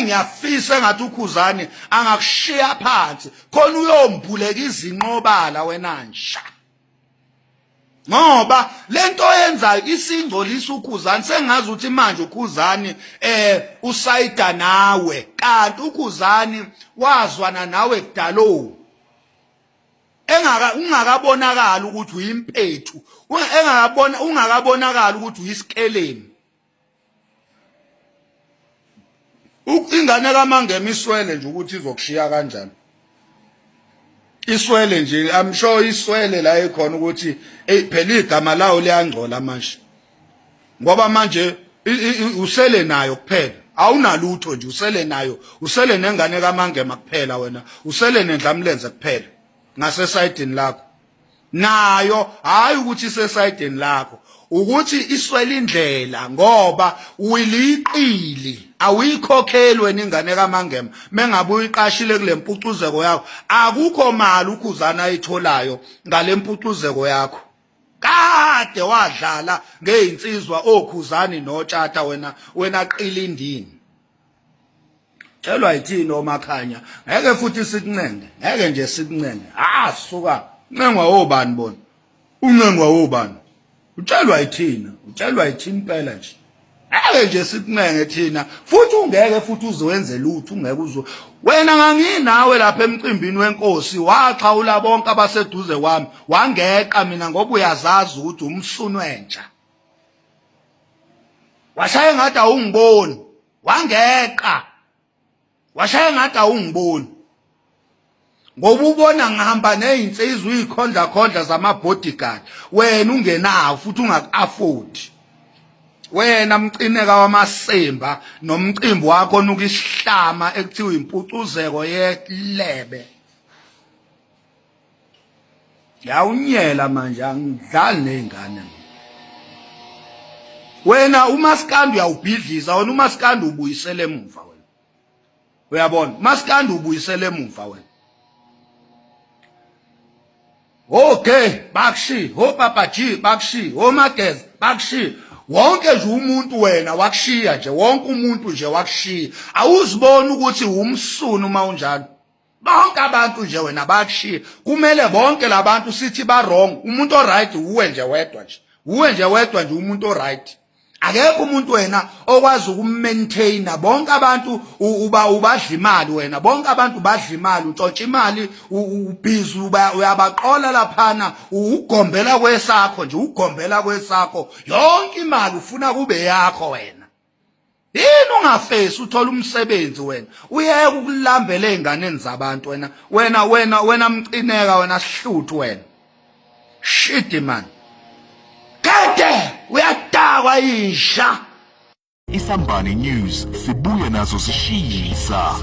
Hey, ngiyafisa engathi uKhuzani angakushiya phansi khona uyombuleka izinqobala wena nja. Ngoba lento oyenzayo isingcolisa uKhuzani, sengazi ukuthi manje uKhuzani usayida nawe, kanti uKhuzani wazwana nawe kudalo. Engaka ungakabonakala ukuthi uyimpethu, engakabona ungakabonakala ukuthi uyisikelemu. Ingane kaMangema iswele nje ukuthi izokushiya kanjani. Iswele nje, I'm sure iswele la ikhona ukuthi ey phela igama lawo liyangcola manje. Ngoba manje usele nayo kuphela. Awunalutho nje, usele nayo, usele nengane kaMangema kuphela wena, usele nendlamlenze kuphela ngasesayidini lakho. Nayo hayi ukuthi isesayidini lakho, ukuthi iswele indlela ngoba uliqili, awuyikhokheli wena ingane kaMangema. Mengabe uyiqashile kule mpucuzeko yakho, akukho mali uKhuzana ayitholayo ngale mpucuzeko yakho. Kade wadlala ngezinsizwa oKhuzani noTshatha wena, wena qilindini. Tshelwa yithini oMakhanya, ngeke futhi sikuncenge, ngeke nje sikuncenge. Ah, suka, uncengwa obani bona? Uncengwa obani? Utshelwa yithina, utshelwa yithina impela nje. Ngeke nje sikuncenge thina, futhi ungeke futhi uzowenze lutho, ungeke uzo. Wena nganginawe lapha emcimbini wenkosi, waxhawula bonke abaseduze kwami, wangeqa mina ngoba uyazazi ukuthi umsunu wenja. Washaya ngathi awungiboni. Wangeqa, washaya ngathi awungiboni, ngoba ubona ngihamba nezinsizwa uyikhondla khondla zama bodyguard, wena ungenawo futhi ungaku-afford. Wena mcineka wamasimba nomcimbi wakho onuka isihlama ekuthiwa impucuzeko yelebe. Yawunyela manje, angidlali nezingane. Wena umaskandi uyawubhidliza wena, umaskandi ubuyisele emuva wena. Uyabona, umaskandi ubuyisele emuva wena. Okay, bakushi, ho Papa G bakushi, ho Mageza bakushi. Wonke nje umuntu wena wakushiya nje, wonke umuntu nje wakushiya. Awuziboni ukuthi umsunu uma unjalo. Bonke abantu nje wena bakushiya. Kumele bonke labantu sithi ba wrong. Umuntu o right uwe nje wedwa nje. Uwe nje wedwa nje umuntu o right. Akekho umuntu wena okwazi ukumaintaina bonke abantu, uba ubadla imali wena, bonke abantu badla imali, utshontsha imali, ubhizi uyabaqola laphana, ugombela kwesakho nje, ugombela kwesakho yonke imali ufuna kube yakho wena. Yini ungafesi uthola umsebenzi wena, uyeke ukulambela ezinganeni zabantu wena, wena wena wena mcineka wena sihluthu wena. Shit man. Kade uyadakwa inja. Isambane News sibuya nazo sishisa.